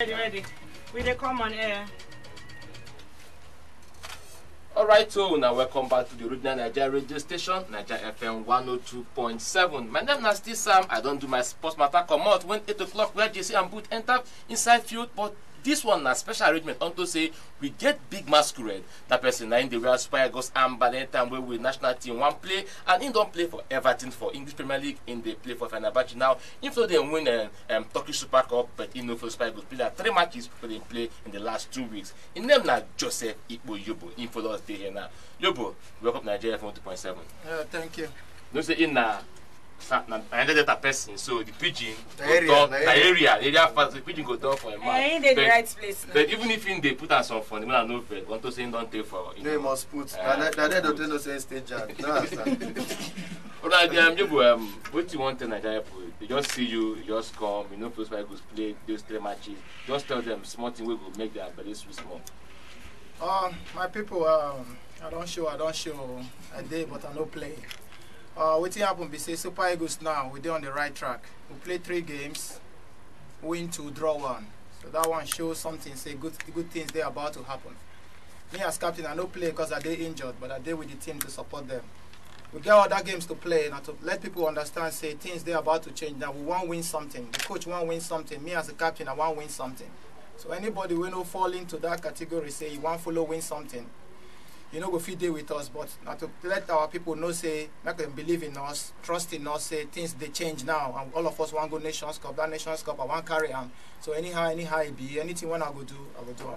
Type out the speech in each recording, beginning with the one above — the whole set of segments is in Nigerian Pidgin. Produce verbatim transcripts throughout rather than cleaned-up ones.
Ready, ready. We dey come on air. Alright, so now welcome back to the original Nigeria radio station, Nigeria F M one oh two point seven. My name na still Sam. I don do my sports matter comot when eight o'clock where J C and Boot enter inside field, but this one na special arrangement unto say we get big masquerade. That person na im dey wear Super Eagles armband anytime wey we national team wan play, and im don play for Everton for English Premier League. Im dey play for Fenerbahce now. Im follow dem win um, um, Turkish Super Cup, but im no follow Super Eagles play like three matches wey dem play in the last two weeks. Im name na Joseph Ikpo Yobo. Im follow us dey here now. Yobo, welcome to Nigeria F M one oh two point seven. Yeah, thank you. No say im na sa- na na Delta person, so the pidgin Na go area, down- na na area. area, area fast, the pidgin go down for a man. Eh, he dey the But- right place now. But even if im dey put am some fun, the man no vex. Want to say im don take for you No, you know. must put. Ah, Na that- na that put. Don't know say stage jam. No understand. Alright, um, you go um, what you want to Nigeria for? They just see you, you just come, you know, first Eagles play those three matches. Just tell them small thing wey go make their belly sweet small. Um, my people, um, I don't show, I don't show a day, but I no play. Uh, wetin happen be say Super Eagles now we dey on the right track. We play three games, win two, draw one. So that one shows something. Say good, good things dey about to happen. Me as captain, I no play because I dey injured, but I dey with the team to support them. We get other games to play, and to let people understand say things dey about to change now. We wan win something. The coach wan win something. Me as a captain, I wan win something. So anybody wey no fall into that category, say you wan follow win something, you no go fit dey with us. But na to let our people know say make dem believe in us, trust in us. Say things dey change now, and all of us wan go Nations Cup. That Nations Cup, I wan carry am. So anyhow, anyhow e be, anything wey I go do, I go do am.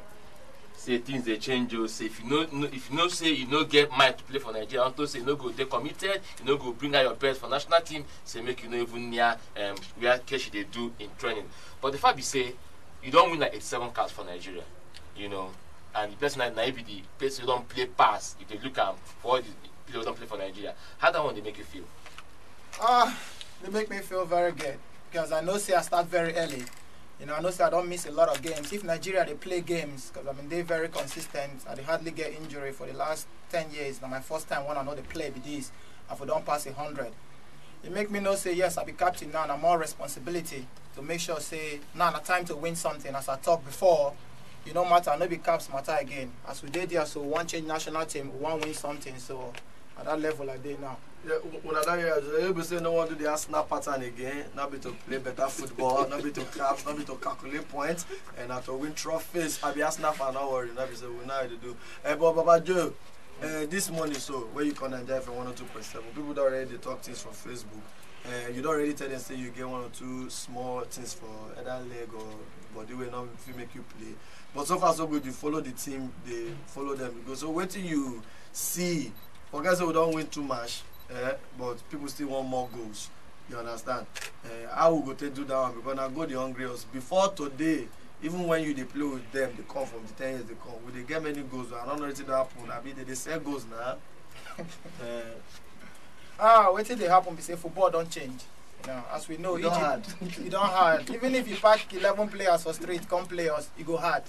Say things dey change o. Say if you no, no if you know say you no get mind to play for Nigeria, unto say you no go dey committed, you no go bring out your best for national team. Say make you no even near um, where Keshi dey do in training. But the fact be say you don win like eighty-seven caps for Nigeria, you know, and the person na na you be the person wey don play pass. If they look am for all the people wey don play for Nigeria, how that one dey make you feel? Ah, they make me feel very good because I know say I start very early. You know, I know say I don't miss a lot of games. If Nigeria they play games, because I mean they very consistent. I dey hardly get injury for the last ten years. Now my first time when I know they play be this, I for don't pass a hundred. It make me know say yes, I be captain now, and I'm more responsibility to make sure say now na time to win something. As I talk before, you know matter, I no be caps matter again. As we dey there, so we wan change national team, we wan win something. So at that level I dey now. Yeah, w- una don hear as you be say no wan do the Arsenal pattern again. No be to play better football, no be to cap, no be to calculate points, and na to win trophies. I be Arsenal fan, no worry, no be say we know how to do. Eh, but Baba Joe, uh, this morning so where you come Nigeria for one oh two point seven, people don already dey talk things for Facebook. Uh, you don already tell them say you get one or two small things for either leg or body wey no fit make you play. But so far so good, you follow the team, they follow them. You go. So wetin you see? Forget say we don win two match, eh, but people still want more goals. You understand? Eh, how we go take do that one? Because na go dey hungry us. Before today, even when you dey play with them, they come from the ten years they come. We dey get many goals, but I don't know wetin don happen. Abi they dey sell goals na. Eh, Ah, wetin dey happen be say football don change. You know, as we know, e don hard. E don hard. Even if you pack eleven players for street, come play us, e go hard.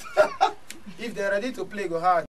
If they're ready to play, e go hard.